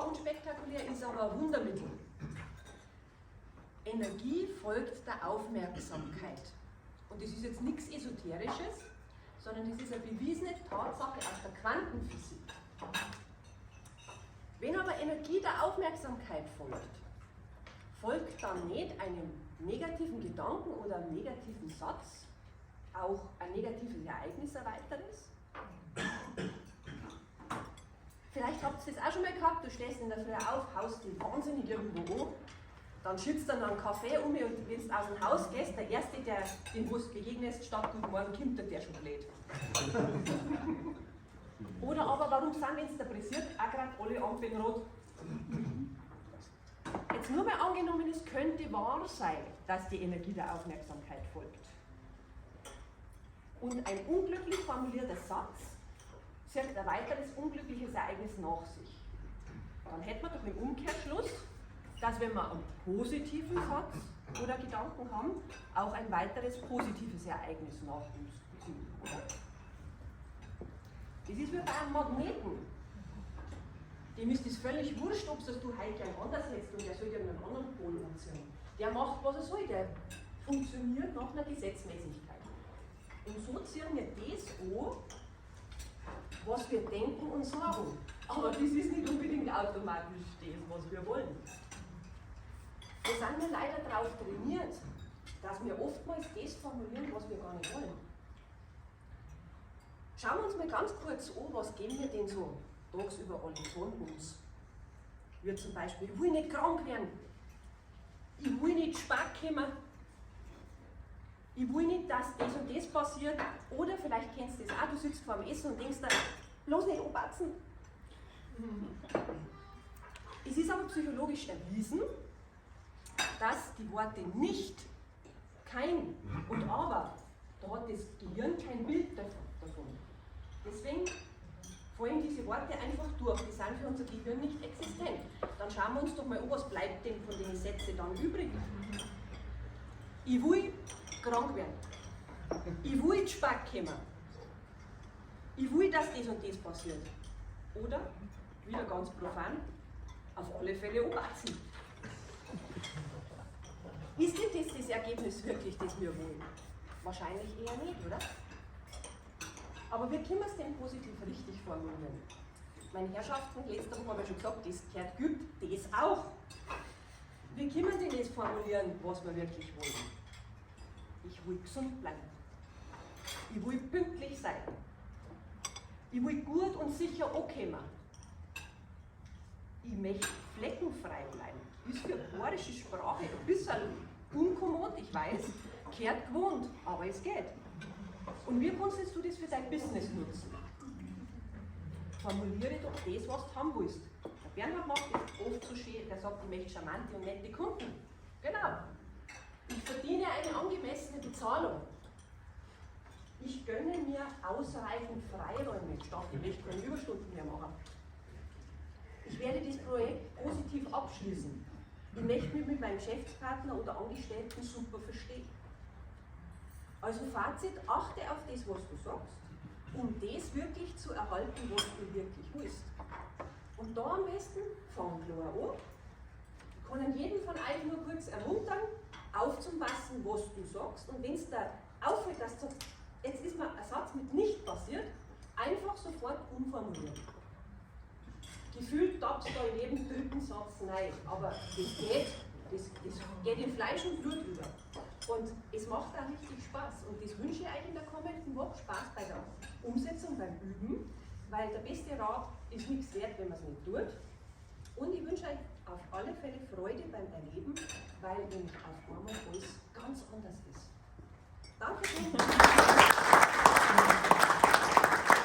zwar unspektakulär, ist aber ein Wundermittel. Energie folgt der Aufmerksamkeit. Und das ist jetzt nichts Esoterisches, sondern das ist eine bewiesene Tatsache aus der Quantenphysik. Wenn aber Energie der Aufmerksamkeit folgt, folgt dann nicht einem negativen Gedanken oder einem negativen Satz auch ein negatives Ereignis, ein weiteres? Vielleicht habt ihr das auch schon mal gehabt, du stehst in der Früh auf, haust dich wahnsinnig irgendwo an, dann schützt dann einen Kaffee um und wenn du aus dem Haus gehst, der Erste, der den du begegnest, statt Guten Morgen, kommt der schon blöd. Oder aber warum sind, wenn es da pressiert, auch gerade alle Ampeln rot? Jetzt nur mal angenommen, es könnte wahr sein, dass die Energie der Aufmerksamkeit folgt. Und ein unglücklich formulierter Satz zieht ein weiteres unglückliches Ereignis nach sich. Dann hätten wir doch im Umkehrschluss, dass wenn wir einen positiven Satz oder Gedanken haben, auch ein weiteres positives Ereignis nach uns zieht, oder? Das ist wie bei einem Magneten. Dem ist es völlig wurscht, ob das du heute gern anders hättest und der soll dir einen anderen Pol anziehen. Der macht, was er soll, der funktioniert nach einer Gesetzmäßigkeit. Und so ziehen wir das an, was wir denken und sagen. Aber das ist nicht unbedingt automatisch das, was wir wollen. Wir sind nur leider darauf trainiert, dass wir oftmals das formulieren, was wir gar nicht wollen. Schauen wir uns mal ganz kurz an, was geben wir denn so tagsüber alle von uns? Wir zum Beispiel, ich will nicht krank werden, ich will nicht spät kommen, ich will nicht, dass das und das passiert. Oder vielleicht kennst du das auch, du sitzt vor dem Essen und denkst dann, bloß nicht anpatzen. Es ist aber psychologisch erwiesen, dass die Worte nicht, kein und aber, da hat das Gehirn kein Bild davon. Deswegen fallen diese Worte einfach durch, die sind für unser Gehirn nicht existent. Dann schauen wir uns doch mal an, was bleibt denn von den Sätzen dann übrig. Ich will krank werden. Ich will zu spät kommen. Ich will, dass das und das passiert. Oder, wieder ganz profan, auf alle Fälle anpatzen. Ist denn das das Ergebnis wirklich, das wir wollen? Wahrscheinlich eher nicht, oder? Aber wie können wir es denn positiv richtig formulieren? Meine Herrschaften, letzte Woche habe ich schon gesagt, das gehört geübt, das auch. Wie können wir denn das formulieren, was wir wirklich wollen? Ich will gesund bleiben. Ich will pünktlich sein. Ich will gut und sicher ankommen. Ich möchte fleckenfrei bleiben. Ist für bayerische Sprache ein bisschen unkommod, ich weiß, gehört gewohnt, aber es geht. Und wie kannst du das für dein Business nutzen? Formuliere doch das, was du haben willst. Der Bernhard macht das oft so schön, der sagt, ich möchte charmante und nette Kunden. Genau. Ich verdiene eine angemessene Bezahlung. Ich gönne mir ausreichend Freiräume, statt ich möchte keine Überstunden mehr machen. Ich werde das Projekt positiv abschließen. Ich möchte mich mit meinem Geschäftspartner oder Angestellten super verstehen. Also Fazit, achte auf das, was du sagst, um das wirklich zu erhalten, was du wirklich willst. Und da am besten, fang klar an. Ich kann jeden von euch nur kurz ermuntern, aufzupassen, was du sagst. Und wenn es da auffällt, dass du sagst, jetzt ist mir ein Satz mit nicht passiert, einfach sofort umformulieren. Gefühlt tappst du in jedem dritten Satz nein, aber das geht, das geht in Fleisch und Blut über. Und es macht auch richtig Spaß. Und das wünsche ich euch in der kommenden Woche, Spaß bei der Umsetzung, beim Üben, weil der beste Rat ist nichts wert, wenn man es nicht tut. Und ich wünsche euch auf alle Fälle Freude beim Erleben, weil nämlich auf einmal alles ganz anders ist. Dankeschön.